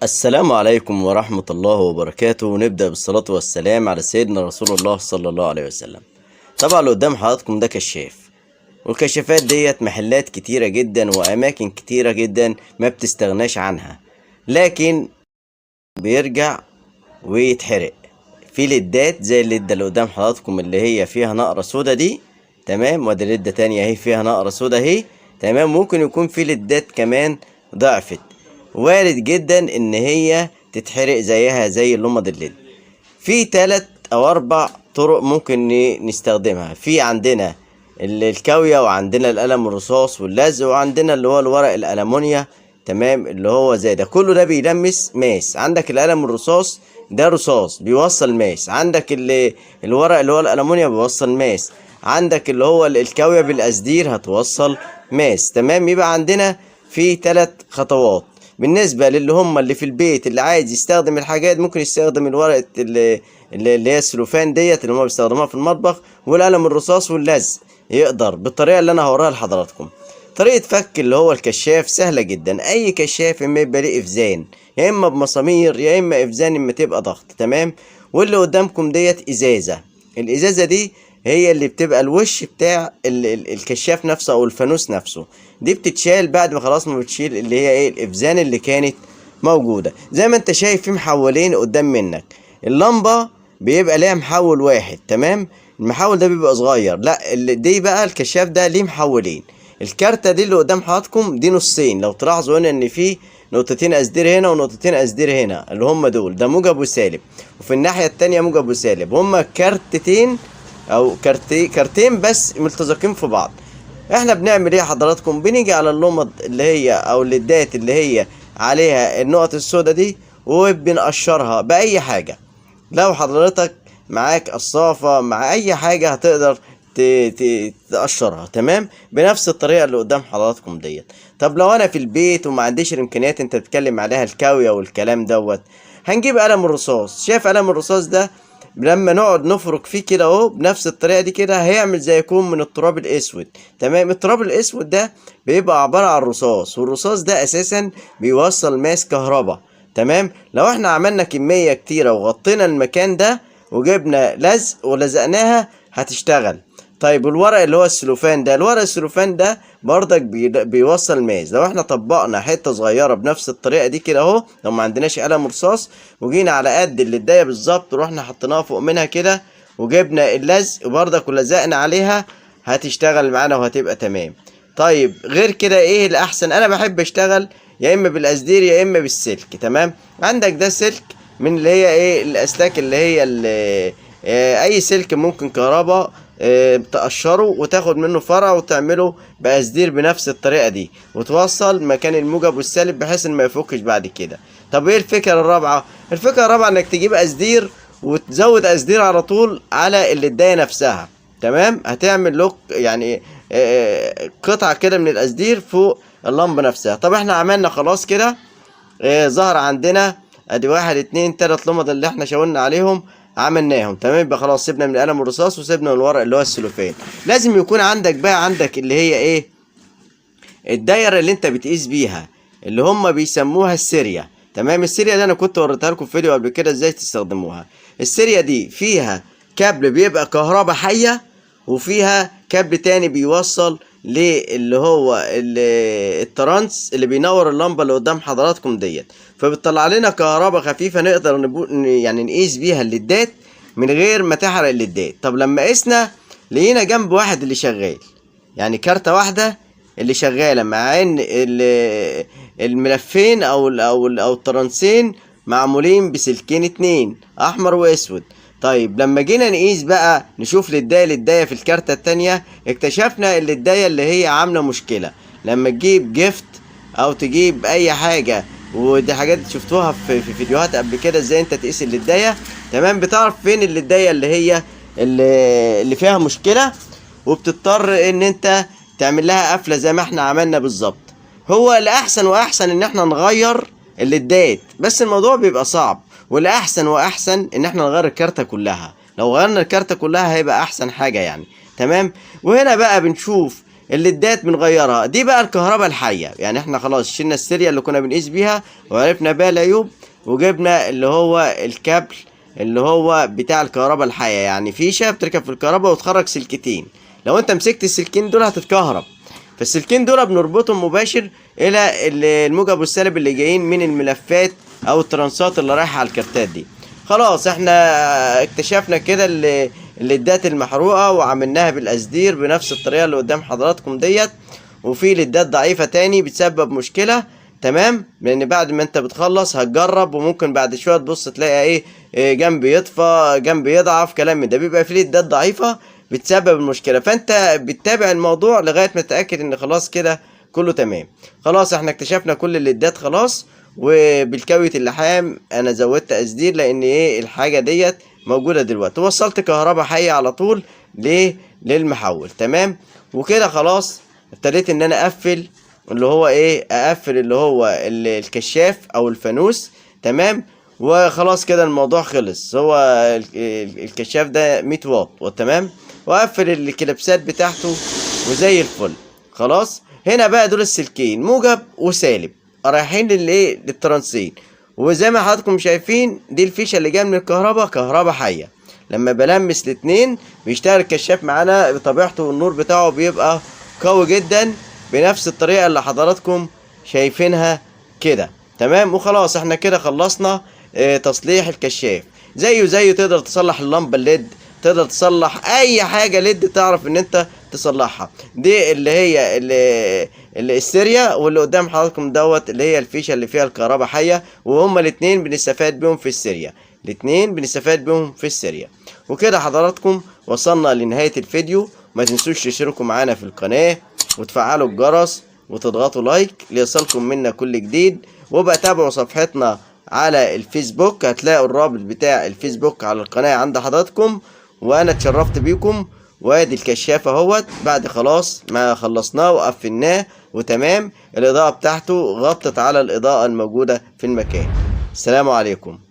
السلام عليكم ورحمة الله وبركاته. نبدأ بالصلاة والسلام على سيدنا رسول الله صلى الله عليه وسلم. طبعا اللي قدام حضراتكم ده كشاف، والكشافات ديت محلات كتيرة جدا وأماكن كتيرة جدا ما بتستغناش عنها، لكن بيرجع ويتحرق في ليدات زي الليدة اللي قدام حضراتكم اللي هي فيها نقرة سودا دي، تمام. وادي ليدة تانية اهي فيها نقرة سودا اهي، تمام. ممكن يكون في ليدات كمان ضعفت، وارد جدا ان هي تتحرق زيها زي اللمض ال LED. في 3 او 4 طرق ممكن نستخدمها. في عندنا الكاوية، وعندنا القلم الرصاص واللزق، وعندنا اللي هو الورق الألمونيا، تمام، اللي هو زي ده. كله ده بيلمس ماس. عندك القلم الرصاص ده رصاص بيوصل ماس، عندك الورق اللي هو الألمونيا بيوصل ماس، عندك اللي هو الكاوية بالأسدير هتوصل ماس، تمام. يبقى عندنا في 3 خطوات. بالنسبة للي هم اللي في البيت اللي عايز يستخدم الحاجات، ممكن يستخدم الورقة اللي هي السلوفان ديت اللي هم بيستخدموها في المطبخ، والقلم الرصاص واللزق، يقدر بالطريقة اللي أنا هوريها لحضراتكم. طريقة فك اللي هو الكشاف سهلة جدا. أي كشاف إما يبقى ليه إفزان، يا إما بمسامير يا إما إفزان إما تبقى ضغط، تمام. واللي قدامكم ديت إزازة، الإزازة دي هي اللي بتبقى الوش بتاع الكشاف نفسه أو الفانوس نفسه. دي بتتشال بعد ما خلاص ما بتشيل اللي هي إيه الإفزان اللي كانت موجودة. زي ما أنت شايف في محولين قدام منك، اللمبة بيبقى ليها محول واحد، تمام. المحول ده بيبقى صغير، لا دي بقى الكشاف ده ليه محولين. الكارتة دي اللي قدام حضراتكم دي نصين، لو تلاحظوا هنا ان في نقطتين اسدير هنا ونقطتين اسدير هنا اللي هم دول، ده موجب وسالب، وفي الناحية التانية موجب وسالب. هم كارتتين او كارتين بس ملتزقين في بعض. احنا بنعمل ايه يا حضراتكم؟ بنيجي على اللمض اللي هي او الليدات اللي هي عليها النقط السوداء دي وبنقشرها باي حاجة. لو حضرتك معاك قصافة مع اي حاجة هتقدر تقشرها، تمام، بنفس الطريقة اللي قدام حضراتكم ديت. طب لو انا في البيت وما عنديش الامكانيات انت بتتكلم عليها الكاوية والكلام دوت، هنجيب قلم الرصاص. شايف قلم الرصاص ده لما نقعد نفرك فيه كده اهو بنفس الطريقة دي كده، هيعمل زي يكون من التراب الاسود، تمام. التراب الاسود ده بيبقى عبارة عن رصاص، والرصاص ده اساسا بيوصل ماس كهرباء، تمام. لو احنا عملنا كمية كتيرة وغطينا المكان ده وجبنا لزق ولزقناها هتشتغل. طيب الورق اللي هو السلوفان ده، الورق السلوفان ده برضك بيوصل ماس. لو احنا طبقنا حتة صغيرة بنفس الطريقة دي كده اهو، لو ما عندناش قلم رصاص وجينا على قد اللي اتضايق بالظبط ورحنا حطيناها فوق منها كده وجبنا اللزق وبرضك ولزقنا عليها، هتشتغل معانا وهتبقى تمام. طيب غير كده ايه الاحسن؟ انا بحب اشتغل يا اما بالاسدير يا اما بالسلك، تمام. عندك ده سلك من اللي هي ايه الاسلاك اللي هي اي سلك ممكن كهرباء، تقشره وتاخد منه فرع وتعمله بأسدير بنفس الطريقة دي، وتوصل مكان الموجب والسالب بحيث ان ما يفكش بعد كده. طب ايه الفكرة الرابعة؟ الفكرة الرابعة انك تجيب أسدير وتزود أسدير على طول على الليداية نفسها، تمام. هتعمل لوك قطعة كده من الأسدير فوق اللمبة نفسها. طب احنا عملنا خلاص كده، ظهر عندنا ادي 1 2 3 لمض اللي احنا شاورنا عليهم عملناهم، تمام. يبقى خلاص سيبنا من القلم الرصاص وسيبنا من الورق اللي هو السلوفان. لازم يكون عندك بقى اللي هي ايه الدايره اللي انت بتقيس بيها اللي هم بيسموها السيريا، تمام. السيريا دي انا كنت وريتها لكم في فيديو قبل كده ازاي تستخدموها. السيريا دي فيها كابل بيبقى كهرباء حيه، وفيها كابل تاني بيوصل للي هو الترانس اللي بينور اللمبه اللي قدام حضراتكم ديت، فبتطلع لنا كهرباء خفيفه نقدر نقيس بيها الليدات من غير ما تحرق الليدات. طب لما قسنا لقينا جنب واحد اللي شغال، يعني كارتة واحدة اللي شغالة، مع ان الملفين او الترانسين معمولين بسلكين 2 احمر واسود. طيب لما جينا نقيس بقى نشوف للداية في الكارتة التانية، اكتشفنا الليداية اللي هي عاملة مشكلة. لما تجيب جفت او تجيب اي حاجة، ودي حاجات شفتوها في فيديوهات قبل كده ازاي انت تقيس الليداية، تمام، بتعرف فين الليداية اللي هي اللي فيها مشكلة، وبتضطر ان انت تعمل لها قفلة زي ما احنا عملنا بالظبط. هو الاحسن واحسن ان احنا نغير الليدات، بس الموضوع بيبقى صعب، والاحسن واحسن ان احنا نغير الكارتة كلها. لو غيرنا الكارتة كلها هيبقى احسن حاجة يعني، تمام. وهنا بقى بنشوف الليدات بنغيرها. دي بقى الكهرباء الحية، يعني احنا خلاص شلنا السيريا اللي كنا بنقيس بيها وعرفنا بيها العيوب، وجبنا اللي هو الكابل اللي هو بتاع الكهرباء الحية، يعني فيشة بتركب في الكهرباء وتخرج سلكتين، لو انت مسكت السلكين دول هتتكهرب. فالسلكين دول بنربطهم مباشر الى الموجب والسالب اللي جايين من الملفات او الترانسات اللي رايحة على الكارتات دي. خلاص احنا اكتشفنا كده الليدات المحروقة وعملناها بالقصدير بنفس الطريقة اللي قدام حضراتكم ديت. وفي ليدات ضعيفة تاني بتسبب مشكلة، تمام، لان بعد ما انت بتخلص هتجرب وممكن بعد شوية تبص تلاقي ايه جنب يطفى جنب يضعف كلام من ده، بيبقى في ليدات ضعيفة بتسبب المشكلة. فانت بتتابع الموضوع لغاية ما تتأكد ان خلاص كده كله تمام. خلاص احنا اكتشفنا كل الليدات خلاص، وبالكاوية اللحام انا زودت قصدير لان ايه الحاجة ديت موجودة دلوقتي. وصلت كهرباء حية على طول ليه للمحول، تمام. وكده خلاص ابتديت ان انا اقفل اللي هو ايه، اقفل اللي هو الكشاف او الفانوس، تمام. وخلاص كده الموضوع خلص. هو الكشاف ده 100 واط، تمام. واقفل الكليبسات بتاعته وزي الفل. خلاص هنا بقى دول السلكين موجب وسالب رايحين للايه، للترانسين. وزي ما حضراتكم شايفين دي الفيشه اللي جاية من الكهرباء، كهرباء حيه، لما بلمس الاتنين بيشتغل الكشاف معانا بطبيعته، والنور بتاعه بيبقى قوي جدا بنفس الطريقة اللي حضراتكم شايفينها كده، تمام. وخلاص احنا كده خلصنا تصليح الكشاف. زيه زيه تقدر تصلح اللمبة ال LED، تقدر تصلح اي حاجة LED تعرف ان انت تصلحها. دي اللي هي اللي السيريا، واللي قدام حضراتكم دوت اللي هي الفيشه اللي فيها الكهرباء حيه، وهما الاتنين بنستفاد بيهم في السيريا، الاتنين بنستفاد بيهم في السيريا. وكده حضراتكم وصلنا لنهاية الفيديو. ما تنسوش تشتركوا معانا في القناة وتفعلوا الجرس وتضغطوا like ليصلكم منا كل جديد. وبقى تابعوا صفحتنا على الفيسبوك، هتلاقوا الرابط بتاع الفيسبوك على القناة عند حضراتكم. وانا اتشرفت بيكم. وادي الكشاف اهوت بعد خلاص ما خلصناه وقفلناه وتمام، الاضاءة بتاعته غطت على الاضاءة الموجودة في المكان. السلام عليكم.